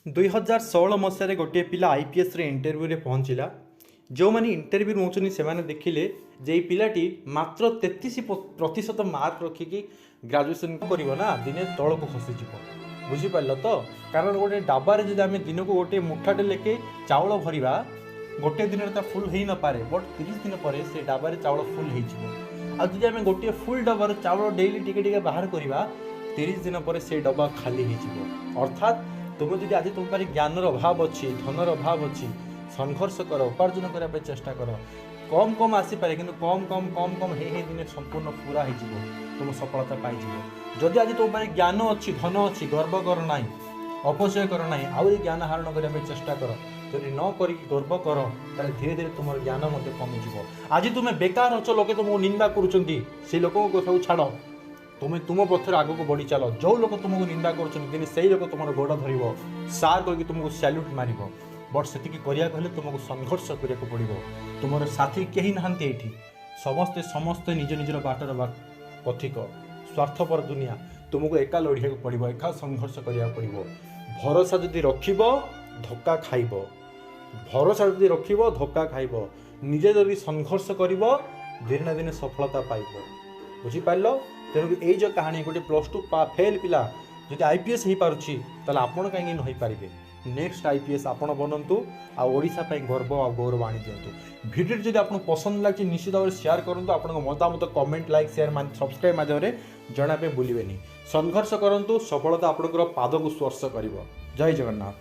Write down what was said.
2016 ମସିହାରେ ଗୋଟିଏ ପିଲା ଆଇପିଏସ୍ରେ ଇଣ୍ଟରଭ୍ୟୁରେ ପହଞ୍ଚିଲା। ଯେଉଁମାନେ ଇଣ୍ଟରଭ୍ୟୁ ନେଉଛନ୍ତି, ସେମାନେ ଦେଖିଲେ ଯେ ଏଇ ପିଲାଟି ମାତ୍ର 33% ମାର୍କ ରଖିକି ଗ୍ରାଜୁଏସନ୍ କରିବ ନା, ଦିନେ ତଳକୁ ଖସିଯିବ। ବୁଝିପାରିଲ ତ? କାରଣ ଗୋଟେ ଡବାରେ ଯଦି ଆମେ ଦିନକୁ ଗୋଟେ ମୁଠାଟେ ଲେଖେ ଚାଉଳ ଭରିବା, ଗୋଟେ ଦିନରେ ତା ଫୁଲ୍ ହେଇନପାରେ, ବଟ୍ 30 ଦିନ ପରେ ସେ ଡବାରେ ଚାଉଳ ଫୁଲ୍ ହେଇଯିବ। ଆଉ ଯଦି ଆମେ ଗୋଟିଏ ଫୁଲ୍ ଡବାର ଚାଉଳ ଡେଇଲି ଟିକେ ଟିକେ ବାହାର କରିବା, 30 ଦିନ ପରେ ସେ ଡବା ଖାଲି ହେଇଯିବ। ଅର୍ଥାତ୍ ତୁମେ ଯଦି ଆଜି ତୁମ ପାଖରେ ଜ୍ଞାନର ଅଭାବ ଅଛି, ଧନର ଅଭାବ ଅଛି, ସଂଘର୍ଷ କର, ଉପାର୍ଜନ କରିବା ପାଇଁ ଚେଷ୍ଟା କର। କମ୍ କମ୍ ଆସିପାରେ, କିନ୍ତୁ କମ୍ କମ୍ କମ୍ କମ୍ ହେଇ ହେଇ ଦିନେ ସମ୍ପୂର୍ଣ୍ଣ ପୁରା ହେଇଯିବ, ତୁମ ସଫଳତା ପାଇଯିବ। ଯଦି ଆଜି ତୁମ ପାଖରେ ଜ୍ଞାନ ଅଛି, ଧନ ଅଛି, ଗର୍ବ କର ନାହିଁ, ଅପଚୟ କର ନାହିଁ, ଆହୁରି ଜ୍ଞାନ ଆହରଣ କରିବା ପାଇଁ ଚେଷ୍ଟା କର। ଯଦି ନ କରିକି ଗର୍ବ କର, ତାହେଲେ ଧୀରେ ଧୀରେ ତୁମର ଜ୍ଞାନ ମଧ୍ୟ କମିଯିବ। ଆଜି ତୁମେ ବେକାର ଅଛ, ଲୋକେ ତୁମକୁ ନିନ୍ଦା କରୁଛନ୍ତି, ସେଇ ଲୋକଙ୍କ କଥାକୁ ଛାଡ଼। ତୁମେ ତୁମ ପଥରେ ଆଗକୁ ବଢ଼ି ଚାଲ। ଯେଉଁ ଲୋକ ତୁମକୁ ନିନ୍ଦା କରୁଛନ୍ତି, ଦିନେ ସେଇ ଲୋକ ତୁମର ଗୋଡ଼ ଧରିବ, ସାର୍ କହିକି ତୁମକୁ ସ୍ୟାଲ୍ୟୁଟ୍ ମାରିବ। ବଟ୍ ସେତିକି କରିବାକୁ ହେଲେ ତୁମକୁ ସଂଘର୍ଷ କରିବାକୁ ପଡ଼ିବ। ତୁମର ସାଥୀ କେହି ନାହାନ୍ତି ଏଇଠି। ସମସ୍ତେ ସମସ୍ତେ ନିଜ ନିଜର ବାଟର ପଥିକ। ସ୍ୱାର୍ଥପର ଦୁନିଆ। ତୁମକୁ ଏକା ଲଢ଼ିବାକୁ ପଡ଼ିବ, ଏକା ସଂଘର୍ଷ କରିବାକୁ ପଡ଼ିବ। ଭରସା ଯଦି ରଖିବ, ଧୋକା ଖାଇବ। ଭରସା ଯଦି ରଖିବ, ଧୋକା ଖାଇବ। ନିଜେ ଯଦି ସଂଘର୍ଷ କରିବ, ଦିନେ ନା ଦିନେ ସଫଳତା ପାଇବ। ବୁଝିପାରିଲ? ତେଣୁ ଏଇ ଯେଉଁ କାହାଣୀ, ଗୋଟେ +2 ଫେଲ୍ ପିଲା ଯଦି ଆଇପିଏସ୍ ହେଇପାରୁଛି, ତାହେଲେ ଆପଣ କାହିଁକି ନ ହେଇପାରିବେ? ନେକ୍ସଟ ଆଇପିଏସ୍ ଆପଣ ବନନ୍ତୁ ଆଉ ଓଡ଼ିଶା ପାଇଁ ଗର୍ବ ଆଉ ଗୌରବ ଆଣିଦିଅନ୍ତୁ। ଭିଡ଼ିଓଟି ଯଦି ଆପଣଙ୍କୁ ପସନ୍ଦ ଲାଗୁଛି, ନିଶ୍ଚିତ ଭାବରେ ସେୟାର କରନ୍ତୁ। ଆପଣଙ୍କ ମତାମତ କମେଣ୍ଟ, ଲାଇକ୍, ସେୟାର, ସବସ୍କ୍ରାଇବ୍ ମାଧ୍ୟମରେ ଜଣାଇବା ପାଇଁ ଭୁଲିବେନି। ସଂଘର୍ଷ କରନ୍ତୁ, ସଫଳତା ଆପଣଙ୍କର ପାଦକୁ ସ୍ପର୍ଶ କରିବ। ଜୟ ଜଗନ୍ନାଥ।